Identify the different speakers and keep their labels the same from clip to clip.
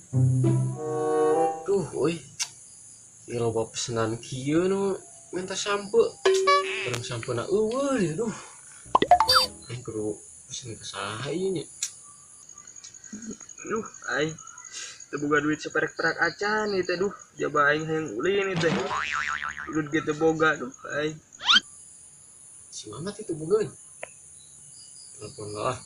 Speaker 1: Duh, euy. Ieu loba pesenan kieu nu minta sampe. Barang sampena eueuh ieu duh. Aing kudu pesen ka saha ieu nya.
Speaker 2: Duh, aing teu boga duit saperek-perek acan ieu teh duh. Jaba aing hayang ulin ieu teh. Duit ge teu boga duh aing.
Speaker 1: Si Mamat itu bogaeun. Telepon lah.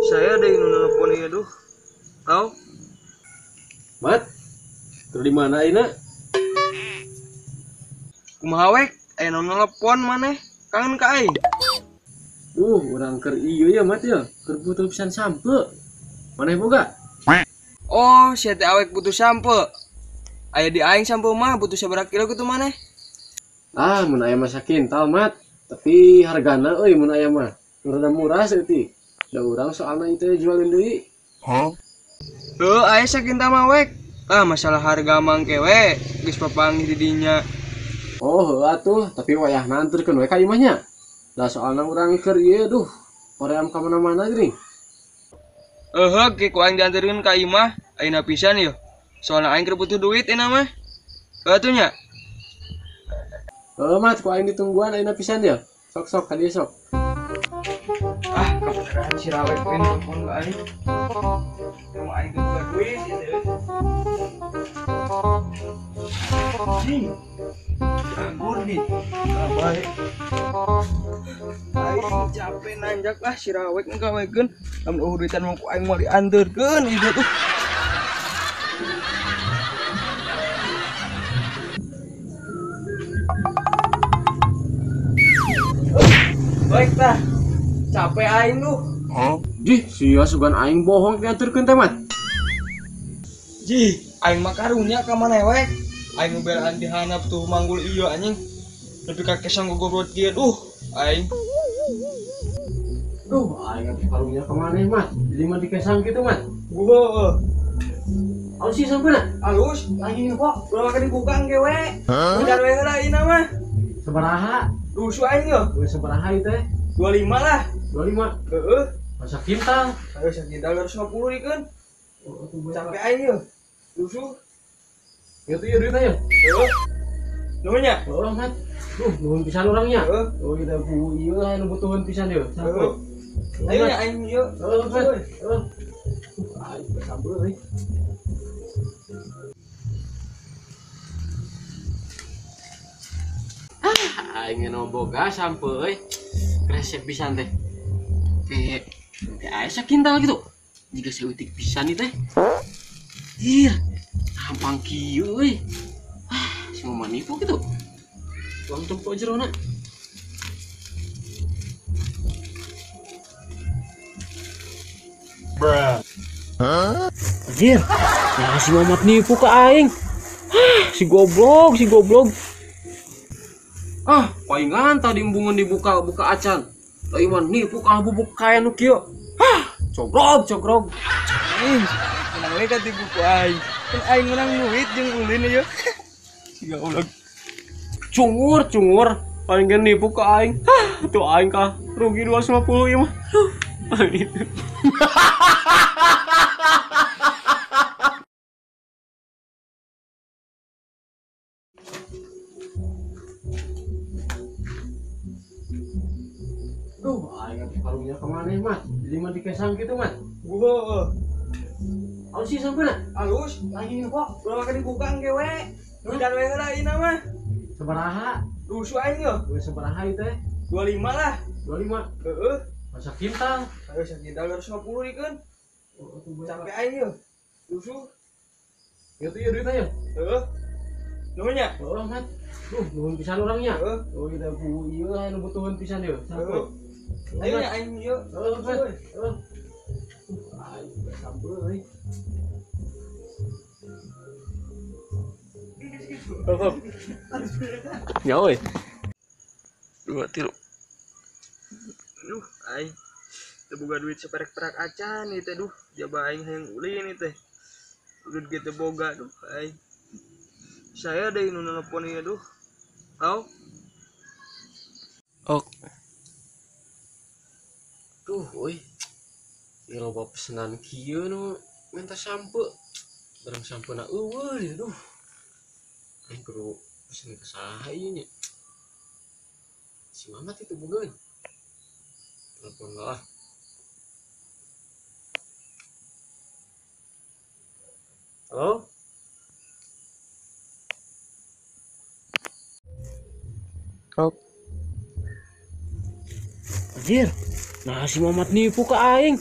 Speaker 2: Saya ada yang nelpon ieu duh. Halo?
Speaker 1: Mat, keur di mana ayeuna?
Speaker 2: Kumaha wek? Aya nu nelpon maneh? Kangen ka aing?
Speaker 1: Urang keur ieu ya Mat ya, keur butuh pisan sampe. Maneh boga?
Speaker 2: Oh, sia teh awek butuh sampe. Aya di aing sampe mah butuh sabaraha kilo kitu maneh?
Speaker 1: Ah, mun aya mah sakintal Mat, tapi hargana euy mun aya mah rada murah saeutik. Da urang soalna ieu jualin deui.
Speaker 2: Hah? Heuh, aya sakintal mah wek. Ah, masalah harga mah engke we, geus papanggih di dinya.
Speaker 1: Oh, heuh atuh, tapi wayahna anterkeun we ka imah nya. Da soalna urang keur ieu duh, hoream ka mana-mana geuning.
Speaker 2: Heuh, ke ku aing dianterkeun ka imah, ayeuna pisan ieu. Soalna aing keur butuh duit ayeuna mah. Heuh atuh nya.
Speaker 1: Heuh Mat, ku aing ditungguan ayeuna pisan ya. Sok-sok ka dieu sok.
Speaker 2: Ah, kebenaran si Rawek we nelpon ka aing. Kamu aing teu boga duit ieu teh. Anjing. Nganggur nih. Baik. Aing capek nanjak lah si Rawek ngagawekeun. Lamun eueuh duitan mah ku aing moal dianterkeun ieu tuh. Baik tah. Capek aing duh.
Speaker 1: Huh? Jih, sia sugan aing bohong dianterkeun teh Mat.
Speaker 2: Jih, aing mah karunya ka maneh wek. Aing belaan dihanap tuh manggul ieu anjing. Nepi ka kesang gogobrot kieu duh aing.
Speaker 1: Duh, aing atuh karunya ka maneh Mat. Jadi mah dikesang kitu Mat.
Speaker 2: Heueuh.
Speaker 1: Alus sih sampena?
Speaker 2: Alus,
Speaker 1: lagi kok.
Speaker 2: Ulah make dibuka engke we. Udah we heula ieu mah.
Speaker 1: Sabaraha?
Speaker 2: Rusuh aing yeuh.
Speaker 1: Geus sabaraha ieu teh?
Speaker 2: 25 lah.
Speaker 1: 25.
Speaker 2: Heeh.
Speaker 1: Masa kintal?
Speaker 2: Ayo sakintal 250 dikeun. Capek aing yeuh. Rusuh.
Speaker 1: Ieu tuh ieu duitna yeuh.
Speaker 2: Heeh. Nuhun nya?
Speaker 1: Heeh, Mat. Duh, nuhun pisan urang nya.
Speaker 2: Heeh.
Speaker 1: Oh, kita bu ieu anu butuheun pisan yeuh.
Speaker 2: Heeh. Ayo nya aing ieu.
Speaker 1: Heeh, heeh. Aing sambel euy. Ah, aing nu boga sampe euy. Resep pisan teh. Teh teh aya sakintal gitu. Jiga saeutik pisan ieu teh. Ih, gampang kieu euy. Ah, si mama nipu gitu. Uang tempo jerona.
Speaker 3: Bruh.
Speaker 1: Huh? Anjir, nah si Mamat nipu ke aing. Ah, si goblok, si goblok. Ah, palingan tadi embungan dibuka-buka acan. Tapi mah nipu ka bubuk kaya nu kieu. Ah, cogrog, cogrog.
Speaker 2: Ih, menang we katipu ku aing. Kan aing menang duit jeung ulin ieu. Si goblok.
Speaker 1: Cungur, cungur. Palingan nipu ke aing. Hah, tuh aing kah rugi 250 ieu mah. Duh, aing atuh karunya ka maneh Mat. Jadi mah dikesang kitu Mat.
Speaker 2: Heueuh.
Speaker 1: Alus sih sampena?
Speaker 2: Alus,
Speaker 1: lagi kok.
Speaker 2: Ulah make dibuka engke we. Udah we heula ieu mah.
Speaker 1: Sabaraha?
Speaker 2: Rusuh aing yeuh.
Speaker 1: Geus sabaraha ieu teh?
Speaker 2: 25 lah.
Speaker 1: 25.
Speaker 2: Heeh.
Speaker 1: Masa kintal?
Speaker 2: Ayo sakintal 250 dikeun. Capek aing yeuh. Rusuh.
Speaker 1: Ieu tuh ieu duitna yeuh.
Speaker 2: Heeh. Nuhun nya?
Speaker 1: Heeh, Mat. Duh, nuhun pisan urang nya.
Speaker 2: Heeh.
Speaker 1: Oh, kita bu ieu anu butuheun pisan yeuh.
Speaker 2: Heeh. Ayo nya aing ieu.
Speaker 1: Heeh, heeh. Aing sambel euy. Ya euy.
Speaker 2: 2 3. Duh, aing teu boga duit saperek-perek acan ieu teh duh. Jaba aing hayang ulin ieu teh. Duit ge teu boga duh aing. Saya deui nu nelpon ieu duh. Halo?
Speaker 1: Ok. Duh, euy. Ieu loba pesenan kieu nu minta sampe. Barang sampena eueuh ieu duh. Aing kudu pesen ka saha ieu nya. Si Mamat itu bogaeun. Telepon lah. Halo?
Speaker 2: Halo.
Speaker 1: Anjir. Nah si Mamat nipu ka aing.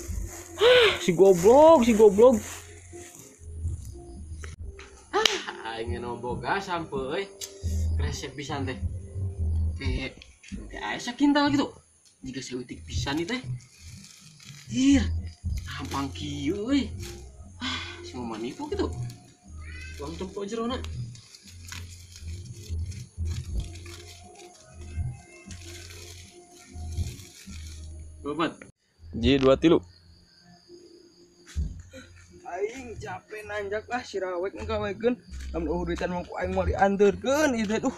Speaker 1: Hah, si goblok, si goblok. Ah, aing nu boga sampe euy. Resep pisan teh. Teh teh aya sakintal gitu. Jiga seutik pisan ieu teh. Anjir, hampang kieu euy. Ah, si Mamat nipu gitu. Uang tempo jerona. Bapak.
Speaker 2: J 2 tilu. Aing capek nanjak lah si rawek nggawekeun. Lamun eueuh duitan mah ku aing moal dianteurkeun ieu teh duh.